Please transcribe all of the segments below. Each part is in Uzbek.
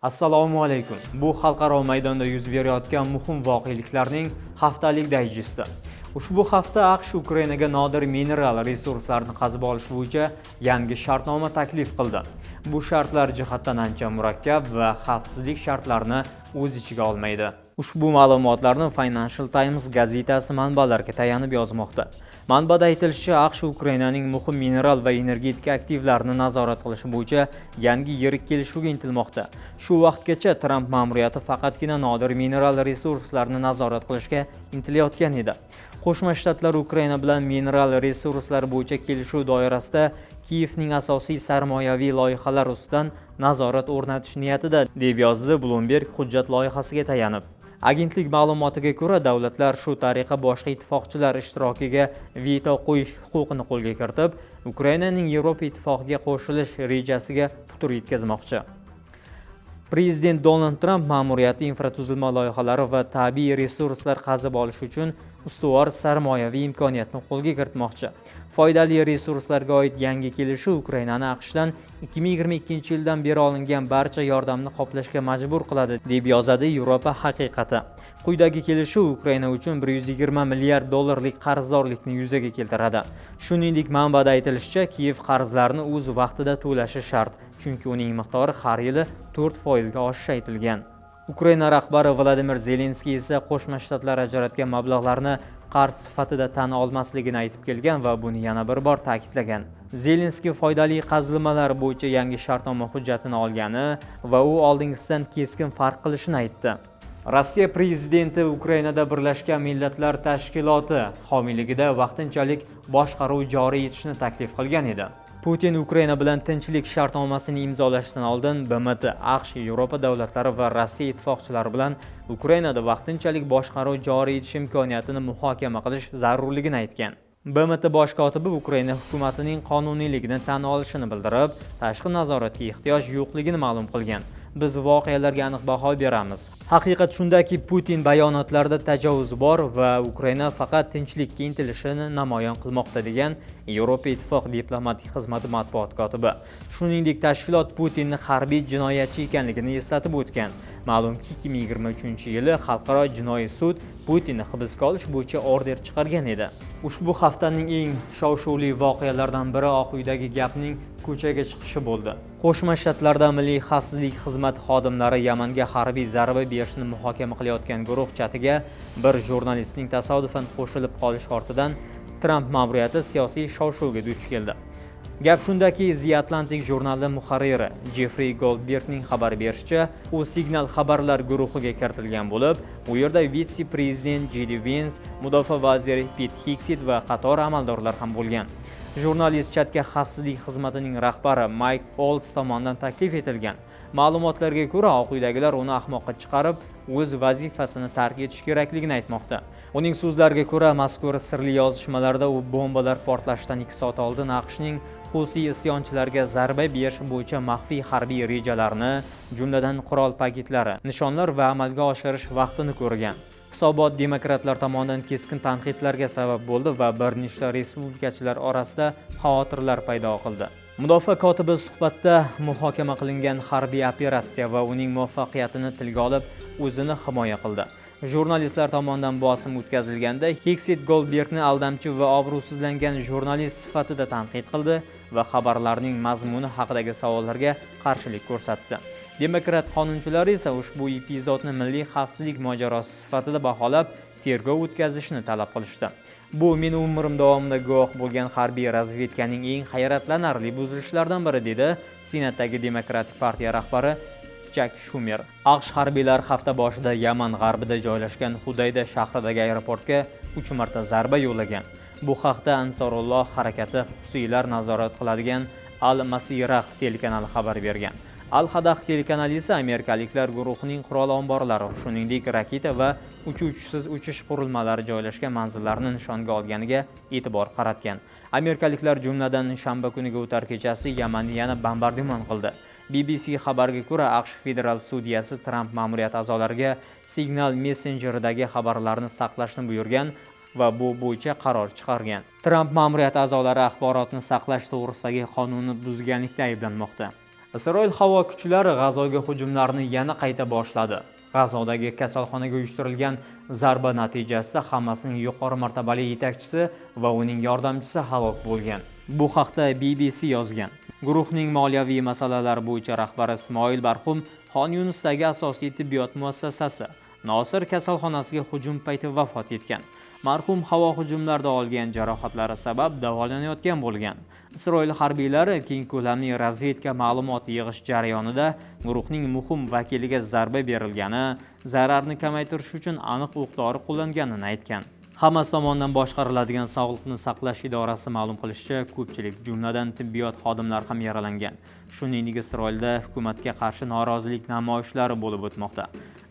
Assalomu alaykum. Bu xalqaro maydonda yuz berayotgan muhim voqeliklarning haftalik dayjesti. Ushbu hafta AQSh Ukrainaga nodir mineral resurslarni qazib olish bo'yicha yangi shartnoma taklif qildi. Bu shartlar jihatdan ancha murakkab va xavfsizlik shartlarini o'z ichiga olmaydi. Ushbu ma'lumotlarni Financial Times gazetasi manbalariga tayanib yozmoqda. Manbada aytilishicha, AQSh Ukrainaning muhim mineral va energetika aktivlarini nazorat qilish bo'yicha yangi yirik kelishuvga intilmoqda. Shu vaqtgacha Tramp ma'muriyati faqatgina nodir mineral resurslarni nazorat qilishga intilayotgan edi. Qo'shma Shtatlar Ukraina bilan mineral resurslar bo'yicha kelishuv doirasida Kiyevning asosiy sarmoyaviy loyihalar ustidan nazorat o'rnatish niyatida, deb yozdi Bloomberg hujjat loyihasiga tayanib. Agentlik ma'lumotiga ko'ra, davlatlar shu tariqa boshqa ittifoqchilar ishtirokiga veto qo'yish huquqini qo'lga kiritib, Ukrainaning Yevropa Ittifoqiga qo'shilish rejasiga putur yetkazmoqchi. Prezident Donald Tramp ma'muriyati infratuzilma loyihalari va tabiiy resurslar qazib olish uchun ustuvor sarmoyaviy imkoniyatni qo'lga kiritmoqchi. Foydali resurslarga oid yangi kelishuv Ukrainani AQShdan 2022 yildan beri olingan barcha yordamni qoplashga majbur qiladi, deb yozadi Yevropa haqiqati. Quyidagi kelishuv Ukraina uchun 120 milliard dollarlik qarzdorlikni yuzaga keltiradi. Shuningdek, manbada aytilishicha, Kiyev qarzlarni o'z vaqtida to'lashi shart, chunki uning miqdori har yili 4% ga oshishi aytilgan. Ukraina rahbari Vladimir Zelenskiy esa Qo'shma Shtatlar ajratgan mablag'larni qarz sifatida tan olmasligini aytib kelgan va buni yana bir bor ta'kidlagan. Zelenskiy foydali qazilmalar bo'yicha yangi shartnoma hujjatini olgani va u oldingisidan keskin farq qilishini aytdi. Rossiya prezidenti Ukrainada Birlashgan Millatlar Tashkiloti homiyligida vaqtinchalik boshqaruv joriy etishni taklif qilgan edi. Putin Ukraina bilan tinchlik shartnomasini imzolashdan oldin BMT, AQSh, Yevropa davlatlari va Rossiya ittifoqchilari bilan Ukrainada vaqtinchalik boshqaruv joriy etish imkoniyatini muhokama qilish zarurligini aytgan. BMT bosh kotibi Ukraina hukumatining qonuniyligini tan olishini bildirib, tashqi nazoratga ehtiyoj yo'qligini ma'lum qilgan. Biz voqealarga aniq baho beramiz. Haqiqat shundaki, Putin bayonotlarida tajovuz bor va Ukraina faqat tinchlikka intilishini namoyon qilmoqda, degan Yevropa Ittifoq diplomatik xizmati matbuot kotibi. Shuningdek, tashkilot Putinni harbiy jinoyatchi ekanligini eslatib o'tgan. Ma'lumki, 2023 yili Xalqaro jinoiy sud Putinni hibsga olish bo'yicha order chiqargan edi. Ushbu haftaning eng shov-shuvli voqealaridan biri Oq uydagi gapning ko'chaga chiqishi bo'ldi. Qo'shma Shtatlarda Milliy xavfsizlik xizmati xodimlari Yamanga harbiy zarba berishni muhokama qilayotgan guruh chatiga bir jurnalistning tasodifan qo'shilib qolishi ortidan Tramp ma'muriyati siyosiy shov-shuvga duch keldi. Gap shundaki, The Atlantic jurnali muharriri Jeffrey Goldbergning xabar berishicha, u Signal xabarlar guruhiga kiritilgan bo'lib, u yerda vitse-prezident J.D. Vance, mudofaa vaziri Pit Hegset va qator amaldorlar ham bo'lgan. Jurnalist chatga xavfsizlik xizmatining rahbari Mayk Uolts tomonidan taklif etilgan. Ma'lumotlarga ko'ra, Oq uydagilar uni ahmoqqa chiqarib, o'z vazifasini tark etish kerakligini aytmoqda. Uning so'zlariga ko'ra, mazkur sirli yozishmalarda u bombalar portlashidan 2 soat oldin AQShning Xusiy isyonchilarga zarba berish bo'yicha maxfiy harbiy rejalarni, jumladan qurol paketlari, nishonlar va amalga oshirish vaqtini ko'rgan. Hisobot demokratlar tomonidan keskin tanqidlarga sabab bo'ldi va bir nechta respublikachilar orasida xavotirlar paydo qildi. Mudofaa kotibi suhbatda muhokama qilingan harbiy operatsiya va uning muvaffaqiyatini tilga olib, o'zini himoya qildi. Jurnalistlar tomonidan bosim o'tkazilganda Hegset Goldbergni aldamchi va obro'sizlangan jurnalist sifatida tanqid qildi va xabarlarning mazmuni haqidagi savollarga qarshilik ko'rsatdi. Demokrat qonunchilar esa ushbu epizodni milliy xavfsizlik mojarosi sifatida baholab, tergov o'tkazishni talab qilishdi. Bu men umrim davomida guvoh bo'lgan harbiy razvedkaning eng hayratlanarli buzilishlaridan biri, dedi Senatdagi Demokratik partiya rahbari Chak Shumer. AQSh harbiylari hafta boshida Yaman g'arbida joylashgan Hudayda shahridagi aeroportga 3 marta zarba yo'llagan. Bu haqda Ansarulloh harakati husiylar nazorat qiladigan Al Masirah telekanali xabar bergan. Al Hadath telekanali esa amerikaliklar guruhining qurol omborlari, shuningdek raketa va uchuvchisiz uchish qurilmalari joylashgan manzillarni nishonga olganiga e'tibor qaratgan. Amerikaliklar jumladan shanba kuniga o'tar kechasi Yamanni yana bombardimon qildi. BBC xabariga ko'ra, AQSh federal sudyasi Tramp ma'muriyati a'zolariga Signal messenjeridagi xabarlarni saqlashni buyurgan va bu bo'yicha qaror chiqargan. Tramp ma'muriyati a'zolari axborotni saqlash to'g'risidagi qonunni buzganlikda ayblanmoqda. Isroil havo kuchlari G'azoga hujumlarni yana qayta boshladi. G'azodagi kasalxonaga uyushtirilgan zarba natijasida Hamasning yuqori martabali yetakchisi va uning yordamchisi halok bo'lgan. Bu haqda BBC yozgan. Guruhning moliyaviy masalalar bo'yicha rahbari Ismoil Barhum Xon Yunusdagi asosiy tibbiyot muassasasi Nosir kasalxonasiga hujum payti vafot etgan. Marhum havo hujumlarida olgan jarohatlari sabab davolanayotgan bo'lgan. Isroil harbiylari keng ko'lamli razvedka ma'lumot yig'ish jarayonida guruhning muhim vakiliga zarba berilgani, zararni kamaytirish uchun aniq o'q-dori qo'llanganini aytgan. Hamas tomonidan boshqariladigan sog'liqni saqlash idorasi ma'lum qilishicha, ko'pchilik, jumladan tibbiyot xodimlari ham yaralangan. Shuningdek, Isroilda hukumatga qarshi norozilik namoyishlari bo'lib o'tmoqda.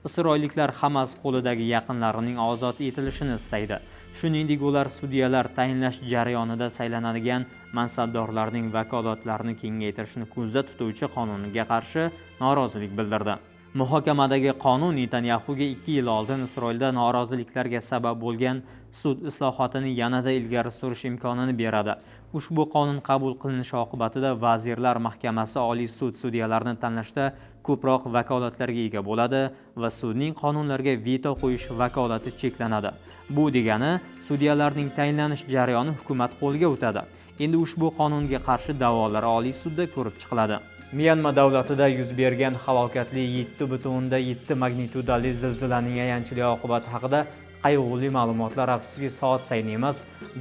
Isroilliklar Hamas qo'lidagi yaqinlarining ozod etilishini istaydi. Shuningdek, ular sudyalar tayinlash jarayonida saylanadigan mansabdorlarning vakolatlarini kengaytirishni ko'zda tutuvchi qonunga qarshi norozilik bildirdi. Muhokamadagi qonun Netanyaxuga 2 yil oldin Isroilda noroziliklarga sabab bo'lgan sud islohotini yanada ilgari surish imkonini beradi. Ushbu qonun qabul qilinishi oqibatida Vazirlar Mahkamasi Oliy sud sudyalarini tanlashda ko'proq vakolatlarga ega bo'ladi va sudning qonunlarga veto qo'yish vakolati cheklanadi. Bu degani, sudyalarning tayinlanish jarayoni hukumat qo'liga o'tadi. Endi ushbu qonunga qarshi da'volar Oliy sudda ko'rib chiqiladi. Myanma davlatida yuz bergan halokatli 7,7 magnitudali zilzilaning ayanchli oqibati haqida qayg'uli ma'lumotlar afsuski soat sayin emas,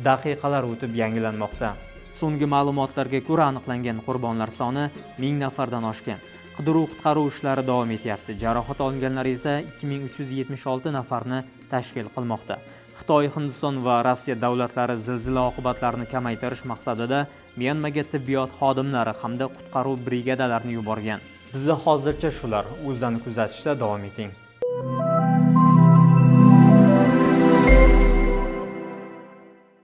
daqiqalar o'tib yangilanmoqda. So'nggi ma'lumotlarga ko'ra, aniqlangan qurbonlar soni 1000 nafardan oshgan. Qidiruv-qutqaruv ishlari davom etyapti. Jarohat olganlar esa 2376 nafarni tashkil qilmoqda. Xitoy, Hindiston va Rossiya davlatlari zilzila oqibatlarini kamaytirish maqsadida Myanmaga tibbiyot xodimlari hamda qutqaruv brigadalarini yuborgan. Bizda hozircha shular. O'zani kuzatishda davom eting.